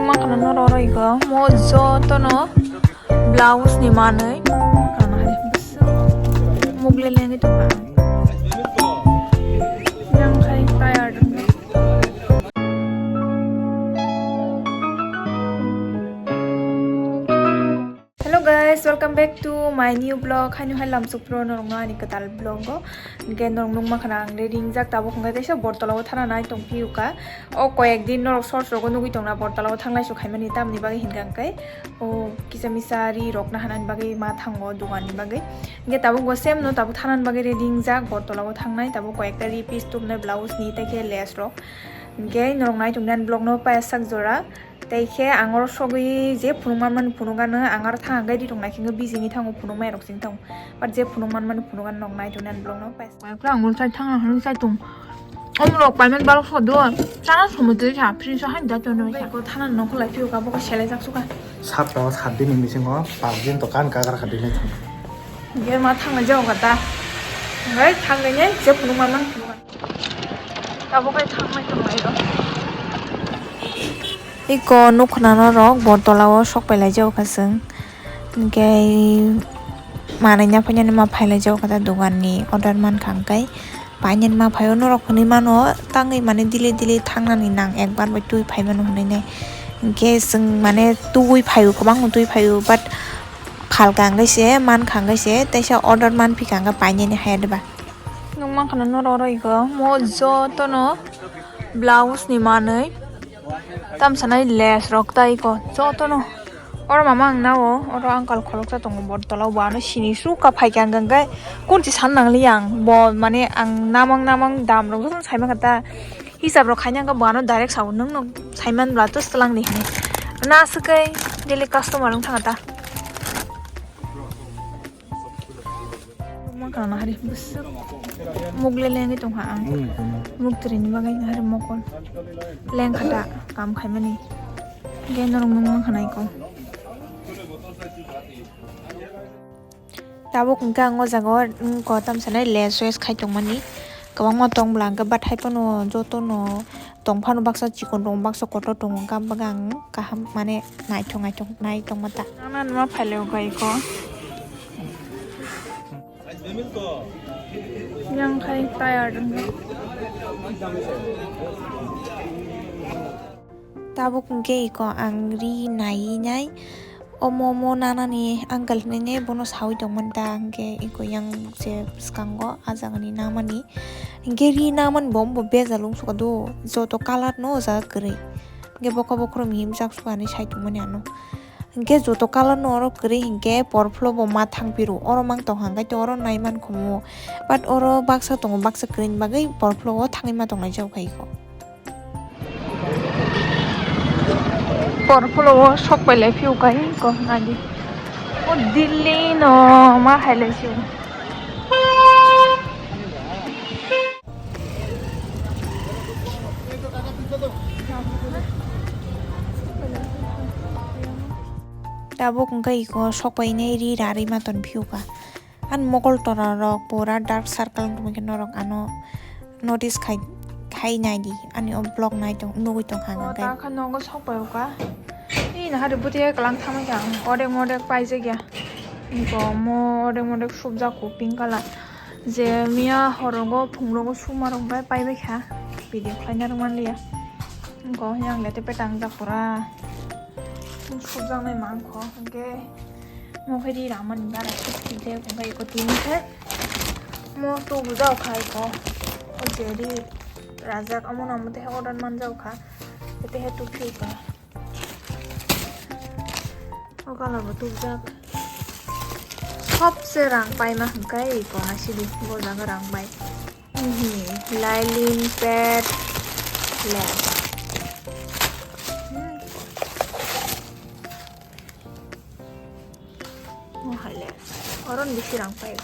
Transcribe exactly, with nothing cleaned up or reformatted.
Makhana norok oro ego mo jotono blouse ni manwi. Makhana hai bwswk mug lelengwi tongkha. Yang khai tired wngkha. Hello guys, welcome back to my new vlog. Haino hai lamsuk pro norokno ani kwtal vlog o. Hingke norok nukma khana ang ready wngjak, tabuk hingke teisa Bortola o thana nai tong phiyo kha. O koyek din norok shorts rogo nugwi tongna Bortola o thanglai su khaimani, tamni bagwi hinkha hingke o kisa misa ri rok na hanani bagwi ma thango dogan ni bagwi. Hingke tabuk bo same no tabuk thanani bagwi ready wngjak, Bortola o thangnai, tabuk koyekta ri piece tubnai blouse ni tei khe lace rok. Hingke norok nai tongni ani vlog no paya sak jora. Tei khe ang oro sogwi je phunuk manmani phunuk ano, ang aro thang hwnkhe ri rok nai khe busy wngwi thango, phunuk mai rok sing thango. But je phunuk manmani phunuk ano nok nai tongni ani vlog no pais. Koi khe ang oro chai thang hwnwi chai tong. Om rok paiman balok so do. Chana somoi twi sa, fridge o han da tono sa. Ko thana nok lai phiyo ka, bo ko selai jak suka. Sat to sat din ni bisingo pas din to kan ka gra kha din ni. Ge ma thang jao ka ta. Ngai thang ngai je phunuk manmani phunuk ano. Abo kai thang mai tong lai rok. Iko nukhnano rok Bortola o sok pailai jao kha chwng. Hingke manui naphai nani ma phailai jao kha ta dogan ni order mankha hingke painani ma phaio norok hinui mano tangwi mani dili dili thangnani nang ekbar bai twi phaimano hinui nai. Hingke chwng mane twi phaio kwbangma twi phaio but khalka hingke se mankha hingke se teisa order manphika hingke painani haya deba. Nukmankha norok oro iko mo jotono blouse ni manwi tamsanai lace rok tai iko jotono. Oro mama ang nao oro uncle khoroksa tongo Bortola o, bo ano sini su ka phaikha hwnkhe kunchi san nangliya ang bo mane ang namang namang dam rok jotono saimankha ta hisab rok khaina hwnkhe bo ano direct sao nwng no saiman bla to swlang di hinwi na swkhe daily customer wng thangkha ta. Makhana hari bwswk mug lelengwi tongkha ang. Mug twrwini bagwi hari mokol lengkha ta kam khaimani. Hingke norok nukmankha naiko. Tabuk hingke ang o jaga o wngkha tamsa nai lace wace khai tongmani kwbangma tong bwla hingke bathai phano jotono. Tongphano baksa chikon tongo, baksa kotor tongo, hwnkhe ang bagan kaham mane naithok naithok nai tongma ta. Nana numa phaileo gaiko. Yang khai tired wngkha. Tabuk hwnkhe iko ang ri nai nai. Omo, omo nanani uncle hinwi bono sawi tongmani ta, hwnkhe eko yang je bwskango ah jagani namani. Hwnkhe ri namani bo, bo bejal wngsuka do, joto colour no o jaga kwrwi. Hwnkhe bokhok bokhorok mihim jak suka hinwi sai tongmani ano. Hwnkhe joto colour no oro kwrwi hwnkhe porphulo bo ma thang phiro, oro mang tong hwnkhe oro nai mankhomo. But oro baksa tongo, baksa kwrwini bagwi porphulo o thangwi ma tongnai jak kha eko. Porphulo o sok pailai phiyok kai ko nadi. O Delhi no ma hailai si. Tabuk hwnkhe iko sok painai ri rarwi ma ton phiyok ka. Ani mokol tora rok pura dark circle wngtongmani norok ano notice khai khai nai di ani o vlog nai tong nugui tong kha O hwnkhai. Ta kha nogo sok pai uka. Ih, nahari buti ya kelang thamai kha ang. Odek modek paijak ya. Iko mo odek modek subjak ko pink color. Je miya horogo phungrogo suma rok bai pai bai kha. Video khlai narwk manliya. Iko yang lete petang jak pura. Subjak nai mangkho. Hwnkhe. Mo khe ri ramani bara sik sik de, hwnkhe eko tini khe mo tubujak kha eko. O je ri rajak, omo no omo tehe order manjak kha, tehe tubphio kha. O colour bo tubujak. Sobse rang paima hwnkhe eko naisidi, bo jaga rang pai. Lailin pet lens. Mo hai le. Oron bisi rang pai.